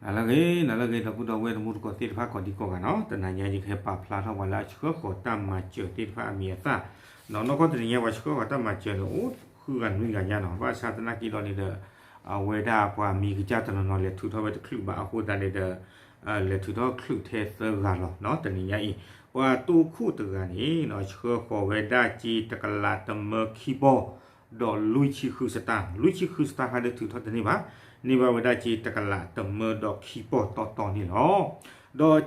နၤလၢအဂ့ၤ နၤလၢအဂ့ၤ ဒီပုၢ်ဒီဝဲၢ်တံၤသကိးသ့ၣ်တဖၣ်ကိးဒံကိးဂၤနီၤ, တနၤညါယကဟဲပာ်ဖျါထီၣ်ပှၤလၢအဆှၢဃီၤတၢ်မၤစၢၤသ့ၣ်တဖၣ်အမံၤအသၣ်, ဒီးနီၢ်ကီၢ်တနံၤညါပှၤဆှၢဃီၤတၢ်မၤစၢၤန့ၣ် အိၣ်ဃုဂၤနွံဂၤညါနီၤ, ဘၣ်ဆၣ်သနာ်က့ဒီးန့ၣ်ဒီး အဝဲဒၣ်ပှၤမံၤကစၢ်တနီၤနီၤလဲၤထုးထီၣ်ဝဲတချုးဘၣ်အဃိသတးန့ၣ်ဒီး လဲၤထုးထီၣ်ချုးထဲသၢဂၤလီၤနီၤ, တနံၤညါအံၤ ပှၤတိခိၣ်တဂၤန့ၣ် ဆှၢဃီၤဝဲဒၣ်စ့တကလးတမၢခံပီၢ် ဒီးလွံၢ်ဆံဃုစတၢၣ်, လွံၢ်ဆံဃုစတၢၣ်ခါဒုးထုးထီၣ်တန့ၢ်ဘၣ်, န့ၢ်ဘၣ်ဝဲဒၣ်စ့တကလးတမၢဒီးခံပီၢ်တီတီန့ၣ်လီၤ.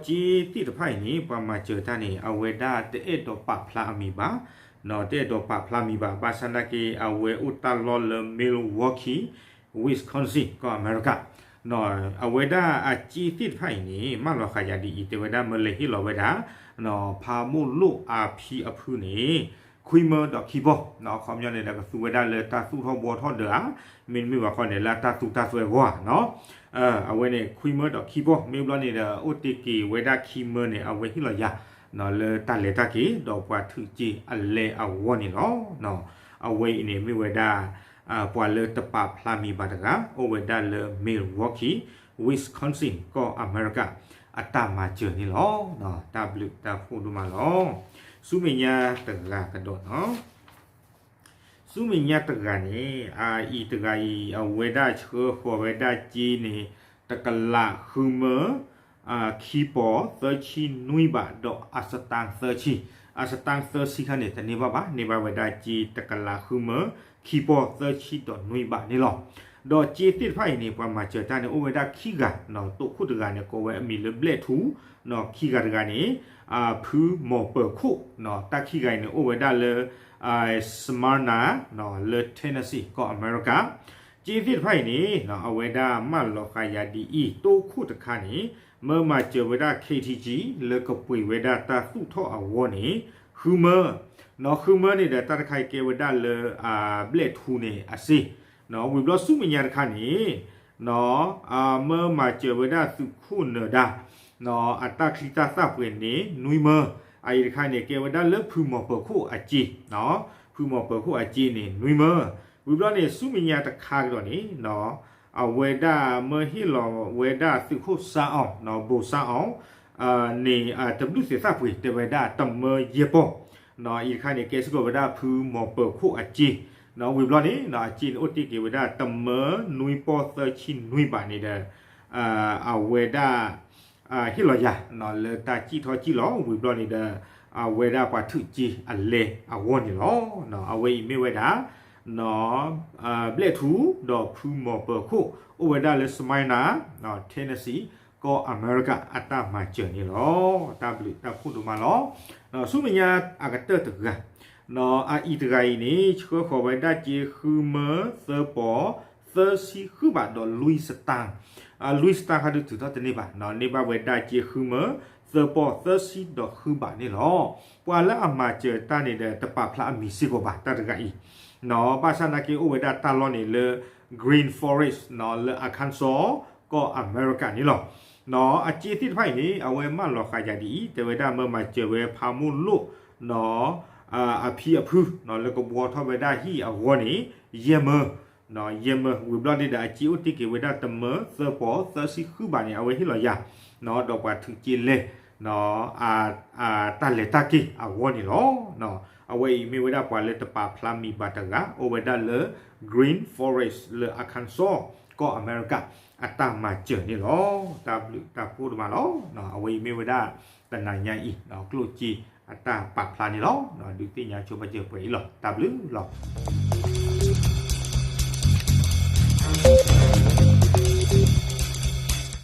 ဒီးစ့သ့ၣ်တဖၣ်အံၤန့ၣ် ပှၤမၤစၢၤတၢ်န့ၣ် အဝဲဒၣ်တအဲၣ်ဒိးပာ်ဖျါအမံၤဘၣ်, တအဲၣ်ဒိးပာ်ဖျါမံၤဘၣ်, ဘၣ်ဆၣ်သနာ်က့ အဝဲအိၣ်တၢ်လီၢ်လၢ Milwaukee Wisconsin ကီၢ်အမဲရကၤ, အဝဲဒၣ်အစ့သ့ၣ်တဖၣ်အံၤန့ၣ် မၢလီၤဃာ်ယၤဒ်အံၤ တဲဝဲဒၣ်မၢလဲၤဟ့ၣ်လီၤဝဲဒၣ် ဖးမိၢ်လိၣ်အဖံအဖုန့ၣ် ခွံမၢဒီးခံပီၢ်, အခီပညီန့ၣ်ဒီးကသူဝဲဒၣ်လၢတၢ်သူၣ်ထီၣ်ဘှီထီၣ်ဒၢးဧါ, မ့တမ့ၢ်ဘၣ်ဃီန့ၣ် လၢတၢ်သူတၢ်သွဲအဂီၢ်ဧါနီၤ, အဝဲန့ၣ် ခွံမၢဒီးခံပီၢ်, မ့ၢ်ဘျီန့ၣ်ဒီး အိၣ်တ့ၢ်က့ၤဝဲဒၣ်ခံမၢန့ၣ် အဝဲဟ့ၣ်လီၤယၤ လၢတၢ်လဲၤတၢ်က့ၤ ဒီးပှၤထုးစ့အလဲအဂီၢ်န့ၣ်လီၤ. အဝဲအံၤန့ၣ်မ့ၢ်ဝဲဒၣ် ပှၤလၢတပာ်ဖျါမံၤဘၣ်တဂၤ အိၣ်ဝဲဒၣ်လၢ Milwaukee Wisconsin ကီၢ်အမဲရကၤ အတၢ်မၤစၢၤန့ၣ်လီၤ. တၢ်ဘျုးတၢ်ဖှိၣ်ဒိၣ်မးလီၤ. ဆူမဲာ်ညါတဂၤကဒီးနီၤ, ဆူမဲာ်ညါတဂၤန့ၣ် အအံၤတဂၤအံၤ အဝဲဒၣ်ဆှၢဃီၤဝဲဒၣ်စ့န့ၣ် တကလးဃုမၢ ခံပီၢ်သၢဆံနွံဘး ဒီးအစတၣ်သၢဆံ, အစတၣ်သၢဆံခါန့ၣ် တန့ၢ်ဘၣ်ဘၣ်, န့ၢ်ဘၣ်ဝဲဒၣ်စ့တကလးဃုမၢ ခံပီၢ်သၢဆံဒီးနွံဘးန့ၣ်လီၤ. ဒီးစ့သ့ၣ်တဖၣ်အံၤန့ၣ် ပှၤမၤစၢၤတၢ်န့ၣ် အိၣ်ဝဲဒၣ်ခံဂၤ, တိခိၣ်တဂၤန့ၣ် ကိးဝဲအမံၤလၢဘျဲၣ်ထူ, ခံဂၤတဂၤန့ၣ် ဖုမီၢ်ပၢၤခိၣ်, တၢ်ခံဂၤအံၤန့ၣ် အိၣ်ဝဲဒၣ်လၢ Smyrna လၢ Tennessee ကီၢ်အမဲရကၤ စ့သ့ၣ်တဖၣ်အံၤန့ၣ် အဝဲဒၣ်မၢလီၤဃာ်ယၤဒ်အံၤ, တိခိၣ်တခါန့ၣ် မၢမၤစၢၤဝဲဒၣ် K T G လၢကပှ့ၤဝဲဒၣ်တၢ်သူၣ်ထီၣ်အဂီၢ်န့ၣ် ဃုမၢ, ဃုမၢန့ၣ်ဒီး တၢ်တခါအံၤကဲဝဲဒၣ်လၢ ဘျဲၣ်ထူန့ၣ်အစ့, ဝံၤဘျီဆူမဲာ်ညါတခါန့ၣ် မၢမၤစၢၤဝဲဒၣ်သုးခိၣ်နၢၤဒါ အတၢ်ချံတၢ်သၣ်ပှ့ၤန့ၣ် နွံမၢ, အအံၤတခါန့ၣ် ကဲဝဲဒၣ်လၢဖုမီၢ်ပၢၤခိၣ်အစ့, ဖုမီၢ်ပၢၤခိၣ်အစ့န့ၣ် နွံမၢ, ဝံၤဘျီန့ၣ် ဆူမဲာ်ညါတခါကဒီးန့ၣ် အဝဲဒၣ်မၢဟ့ၣ်လီၤဝဲဒၣ်သုးခိၣ်စါအီၤ ဘိၣ်စါအီၤ န့ၣ် တဘျုးသ့ၣ်သၣ်ပှ့ၤ တဲဝဲဒၣ်တမၢယဲၢ်ပီၢ်, အံၤတခါန့ၣ် ကဲစ့ၢ်ကီးဝဲဒၣ်ဖုမီၢ်ပၢၤခိၣ်အစ့, ဝံၤဘျီန့ၣ် အစ့န့ၣ်အိၣ်တ့ၢ်က့ၤဝဲဒၣ်တမၢနွံပီၢ်သၢဆံနွံဘးန့ၣ်ဒီး အဝဲဒၣ် ဟ့ၣ်လီၤယၤ လၢတၢ်စံၣ်ထီၣ်စံၣ်လီၤ ဝံၤဘျီန့ၣ်ဒီး အဝဲဒၣ်ပှၤထုးစ့အလဲအဂီၢ်န့ၣ်လီၤ. အဝဲအံၤမ့ၢ်ဝဲဒၣ် ဘျဲၣ်ထူ ဒီးဖုမီၢ်ပၢၤခိၣ် အိၣ်ဝဲဒၣ်လၢ Smyrna Tennessee ကီၢ်အမဲရကၤ အတၢ်မၤစၢၤန့ၣ်လီၤ. တၢ်ဘျုးတၢ်ဖှိၣ်ဒိၣ်မးလီၤ. ဆူမဲာ်ညါအကတၢၢ်တဂၤ အအံၤတဂၤအံၤန့ၣ် ဆှၢဃီၤဝဲဒၣ်စ့ဃုမၢ သၢပီၢ် သၢဆံဃုဘး ဒီးလွံၢ်စတၣ်, လွံၢ်စတၣ်ခါဒုးထုးထီၣ်တန့ၢ်ဘၣ်, န့ၢ်ဘၣ်ဝဲဒၣ်စ့ဃုမၢ သၢပီၢ် သၢဆံဒီးဃုဘးန့ၣ်လီၤ. ပှၤလၢအမၤစၢၤတၢ်န့ၣ်ဒီး တပာ်ဖျါအမံၤစ့ၢ်ကီးဘၣ် တၢ်တဂၤအံၤ, ဘၣ်ဆၣ်သနာ်က့အိၣ်ဝဲဒၣ်တၢ်လီၢ်န့ၣ်လၢ Green Forest လၢ Arkansas ကီၢ်အမဲရကၤန့ၣ်လီၤ. အစ့သ့ၣ်တဖၣ်အံၤန့ၣ် အဝဲမၢလီၤဃာ်ယၤဒ်အံၤ တဲဝဲဒၣ်မၢမၤစၢၤဝဲဖးမိၢ်လိၣ် အဖံအဖု လၢကဘှီထီၣ်ဝဲဒၣ်ဟံၣ်အဂီၢ်န့ၣ် ယဲၢ်မၢ, ယဲၢ်မၢ ဝံၤဘျီန့ၣ်ဒီး အစ့အိၣ်တ့ၢ်က့ၤဝဲဒၣ်တမၢ သၢပီၢ် သၢဆံဃုဘးန့ၣ် အဝဲဟ့ၣ်လီၤယၤ ဒီးပှၤထုးစ့လဲ တၢ်လဲၤတၢ်က့ၤအဂီၢ်န့ၣ်လီၤ. အဝဲအံၤမ့ၢ်ဝဲဒၣ်ပှၤလၢတပာ်ဖျါမံၤဘၣ်တဂၤ အိၣ်ဝဲဒၣ်လၢ Green Forest လၢ Arkansas ကီၢ်အမဲရကၤ အတၢ်မၤစၢၤန့ၣ်လီၤ. တၢ်ဘျုးတၢ်ဖှိၣ်ဒိၣ်မးလီၤ. အဝဲအံၤမ့ၢ်ဝဲဒၣ်တနၤညါအံၤ ကျိၣ်စ့အတၢ်ပာ်ဖျါန့ၣ်လီၤ. ဒုးသ့ၣ်ညါဆိပာ်စၢၤပှဲၤအံၤလီၤ. တၢ်ဘျုးလီၤ.